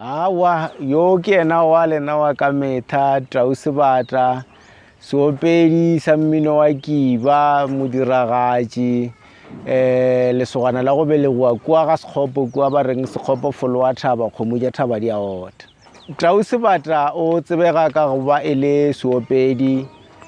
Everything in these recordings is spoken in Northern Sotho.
Aowa, yo ke yena wa lena wa ka metha, Tau Sebata, seopedi sa mmino wa kiba, modiragatši, um lesogana la go belegiwa kua ga Sekgopo kua ba reng Sekgopo folowa thaba, kgomo ja thaba di a ota. Tau Sebata o tsebega ka go ba e le seopedi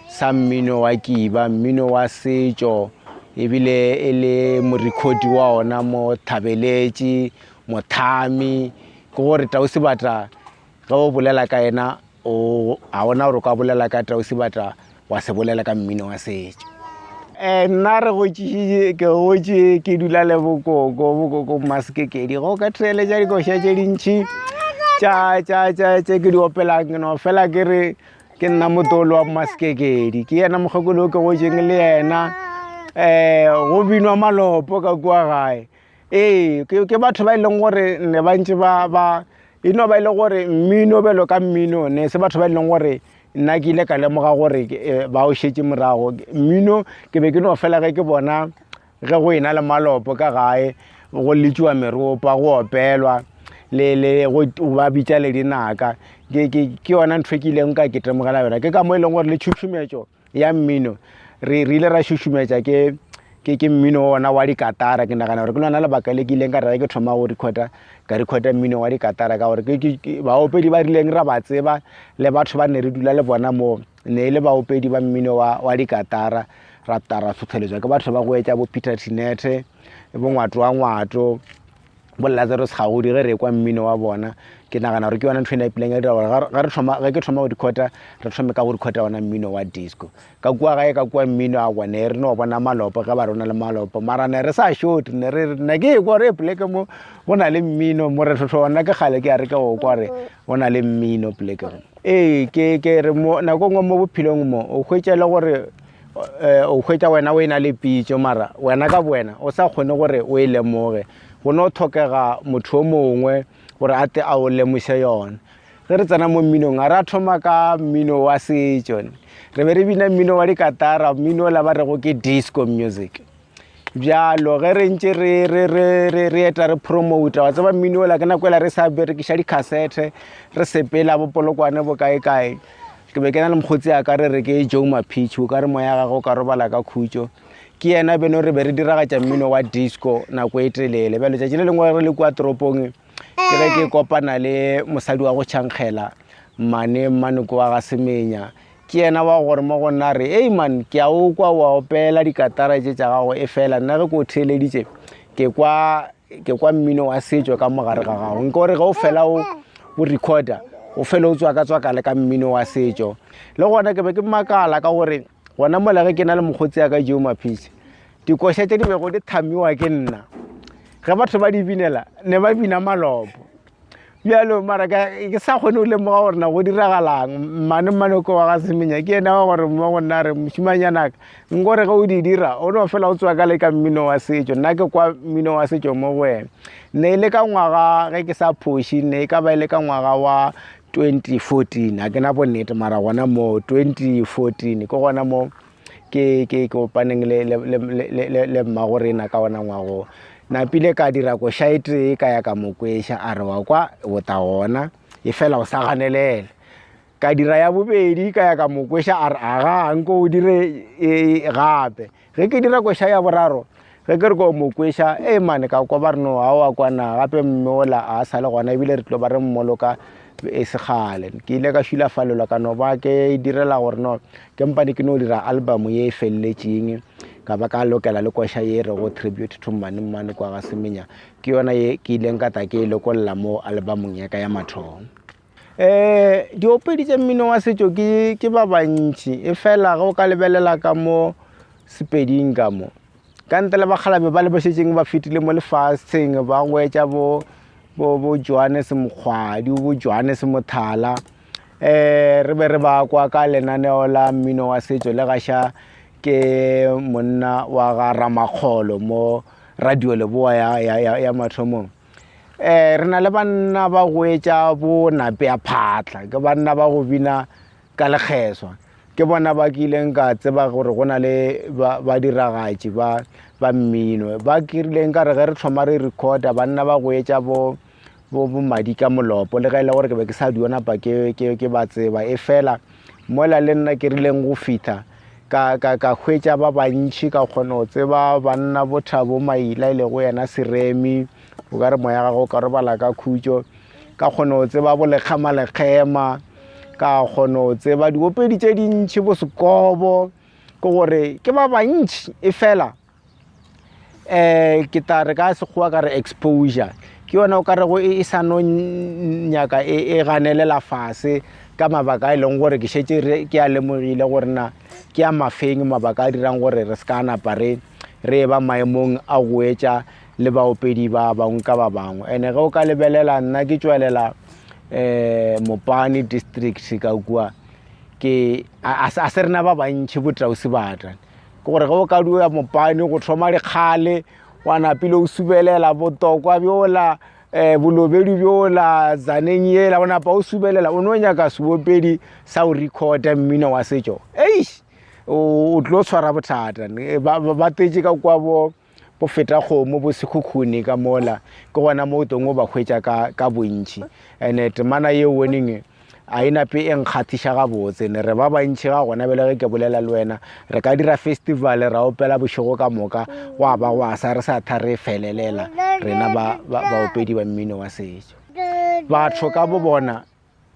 sa mmino wa kiba, mmino wa setšo, ebile e le morekhodi wa ona mo Thabeletše, Mothami, ke gore Tau Sebata ge o bolela ka yena o ga ona gore o ka bolela ka Tau Sebata wa se bolela ka mmino wa setšo. Um nna re gotšišitše ke gotše ke dula le bokoko bokoko Mmasekekedi ge o ka theeletša dikoša tše dintšhi tša tša tša tše ke di opelang ke no fela ke re ke nna motolo wa Mmasekekedi ke yena mokgekolo o ke gotšeng le yena um go binwa malopo ka kua gae. Ee, ke, ke batho ba e leng gore ne ba ntse ba, ba e no ba e le gore mmino bjalo ka mmino ne se batho ba e leng gore nna ke ile ka lemoga gore eh, ba o šetše morago. Mmino ke be ke no fela ge ke bona ge go ena le malopo ka gae go letšiwa meropa go opelwa le le go ba bitša le dinaka ke ke ke yona ntho e ke ileng ka ke temogela yona ke ka mo e leng gore le tšhušumetšo ya mmino re re ile ra šušumetša ke ke ke mmino ona wa dikatara ke nagana gore ke lona lebaka le ke ileng ka re ge ke thoma go recorda ka recorda mmino wa dikatara ka gore ke baopedi ba rileng ra ba tseba le batho ba ne re dula le bona mo ne e le baopedi ba mmino wa wa dikatara ra ta ra tlhotlheletswa ke batho ba go etša bo Peter Tinethe bo Ngwato wa Ngwato bo Lazarus Kgagodi ge re ekwa mmino wa bona ke nagana gore ke yona ntho e napileng ya dira gore ga re thoma ge ke thoma go recorda re thome ka go recorda ona mmino wa disco ka kua gae ka kua mmino a kwa ne re no bona malopo ge ba re o na le malopo mara ne re sa shote ne re ne ke ekwa gore poleke mo go na le mmino mo re tlhotlho ona ke kgale ke a re ke go kwa re go na le mmino poleke mo ee ke ke re mo nako nngwe mo bophelong mo o hwetša le gore eh, o hwetša wena o e na le pitšo mara wena ka bowena o sa kgone gore o e lemoge go no tlhokega motho o mongwe gore a te a o lemoše yona ge re tsena mo mminong a re a thoma ka mmino wa setšo re be re bina mmino wa dikatara mmino la ba rego ke disco music bjalo ge re ntše re re re re re eta re promota wa tseba mmino ola ke nako ela re sa berekiša dikhasete re sepela bo polokwane bo kae kae ke be ke na le mokgotsi a ka re re ke Joe Maphichi o ka re moya gagwe o ka robala ka khutšo ke yena beno re be re diragatša mmino wa disco nako e telele bjalo tšatši le lengwe re le kua toropong ke ge ke kopana le mosadi wa go tšhankgela mmane mmanoko wa ga semenya ke yena wa gore mo go nna re ei man ke a o kwa wa opela dikatara tše tša gago e fela nna ge ke o theeleditše ke kwa ke kwa mmino wa setšo ka mogare ga gago nka gore ge o fela o o recorda o fele o tswaka-tswaka le ka mmino wa setšo le gona ke be ke makala ka gore gona mola ge ke na le mokgotsi ya ka Joe Maphitše dikoša tše di bego di thamiwa ke nna ge batho ba di binela ne ba bina malopo bjalo mara ke sa kgone go lemoga gore na go diragalang mmane mmanoko wa ga semenya ke yena wa gore mo go nna re mošimanyanaka nkore ge o di dira o no fela o tswa ka le ka mmino wa setšo nna ke kwa mmino wa setšo mo go wena ne e le ka ngwaga ge ke sa phoši ne e ka ba e le ka ngwaga wa 2014 ga ke na bonnete mara gona mo 2014 ke gona mo ke ke kopaneng le le le le le le mmago rena ka ona ngwago napile ka dira koša e tee ka ya ka mo kweša a re wa kwa o ta gona e fela o sa ganelela ka dira ya bobedi ka ya ka mo kweša a re aga nko o dire e, gape ge ke dira koša ya boraro ge ke re ko mo kweša e mane ka kwa ba re no ga wa kwana gape mme ola a sa le gona ebile re tlo ba re mmoloka e segale ke ile ka šulafalelwa ka no ba ke direla gore no ke mpane ke no dira album ye e feleletšeng ka ba ka lokela le koša ye re go tribute to mmane mmane kwa ga semenya ke yona ye ke ileng ka ta ke e lokolla mo albumong ya ka ya mathomo um diopedi tša mmino wa setšo ke ke ba bantši e fela ge o ka lebelela ka mo sepeding ka mo Ka ntle le bakgalabje ba le ba šetšeng ba fetile mo lefaseng ba go etša bo bo bo Johannes Mokgwadi bo Johannes Mothala um re be re ba kwa ka lenaneo la mmino wa setšo le gaša ke monna wa ga Ramakgolo mo radio Leboa ya, ya, ya, ya mathomong um re na le banna ba go etša bo Napea Phatla ke banna ba go bina ka lekgeswa ke bona ba ke ileng ka tseba gore go na le badiragatši ba ba mmino ba ke rileng ka re ge re thoma re recorda banna ba go etša bo bo bo Madika Molopo le ge e le gore ke be ke sa dio napa ke ke ke ba tseba e fela mola le nna ke rileng go fihla ka ka ka hwetša ba bantši ka kgona go tseba banna bo Thabo Maila e lego yena Seremi o ka re moya gago o ka robala ka khutšo ka kgona go tseba bo Lekgama Lekgema ka kgona go tseba diopedi tše dintši bo Sekobo ke gore ke ba bantši e fela um ke tla re ka sekgowa ka re exposure ke yona o ka rego e, e sa no nyaka e, e ganelela fase ka mabaka a e leng gore ke šetše ke a lemogile gore na ke a mafeng mabaka a dirang gore re se ka napa re re ba maemong a go etša le baopedi ba bangwe ka ba bangwe ene ge o ka lebelela nna ke tšwelela um mopane district ka kua ke a se rena ba bantšhi botausibata Ke gore ge o ka dula mopane go thoma dikgale wa napile o subelela botokwa bjola um bolobedu bjola zaneng yela o napa o subelela o no nyaka seopedi sa go recorda mmino wa setšo eish o tlo tshwara bothata ba tletše ka kwa bo bo feta kgomo bo sekhukhune ka mola ke gona mo o tong o ba hwetša ka, ka bontši and-e temana yeo weneng a e nape e nkgathiša gabotse ne re ba bantši ga gona bjale ge ke bolela le wena re ka dira festival ra opela bošego ka moka gwa ba gwa sa re sa tha re felelela rena ba baopedi ba mmino wa setšo batho ka bo bona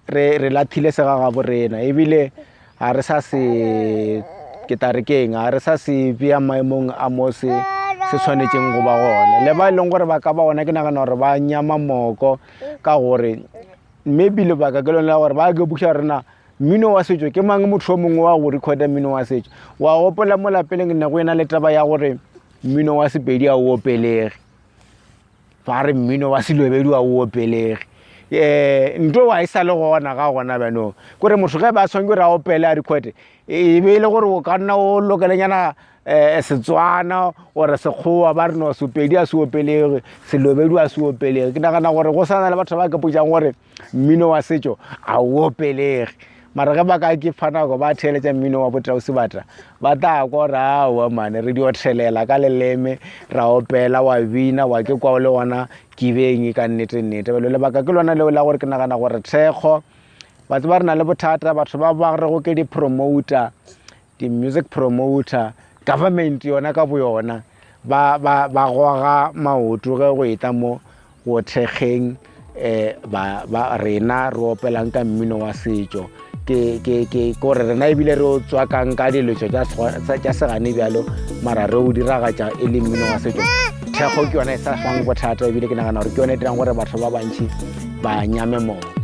re re lathile segagabo rena ebile ga re sa se ke tla re keng ga re sa se bea maemong a mo se se tshwanetseng go ba gona le ba e leng gore ba ka ba gona ke nagana gore ba nyama moko ka gore maybe lebaka ke lone la gore ba ke buša rena mmino wa setšo ke mang motho o mongwe wa go recorda mmino wa setšo wa gopola mo lapeleng nne go ena le taba ya gore mmino wa sepedi a o opelege Ba re mmino wa Selobedu ga o opelege. Um nto wa e sa le gona ga gona bjanong. Kore motho ge ba tshwanetse gore a opele a record e be e le gore o ka nna o lokelenyana um Setswana or Sekgowa ba re no Sepedi a se opelege, Selobedu a se opelege. Ke nagana gore go sa na le batho ba ka potšang gore mmino wa setšo a o opelege mara ge ba ka ke fa nako ba theeletša mmino wa botau sebata ba tla kwa gore aowa mane re dio thelela ka leleme ra opela wa bina wa ke kwa o le gona kibeng ka nnete nnete bjalo lebaka ke lona leo la gore ke nagana gore thekgo batho ba re na le bothata batho ba ba rego ke di-promoter di-music promoter government yona ka boyona ba ba ba goga maoto ge go eta mo go thekgeng um ba ba rena re opelang ka mmino wa setšo ke ke ke gore rena ebile re o tswakang ka diletšo tša segane bjalo mara re o diragatša e le mmino wa setšo thekgo ke yona e sa fang bothata ebile ke nagana gore ke yone e dirang gore batho ba bantši ba nyame moko.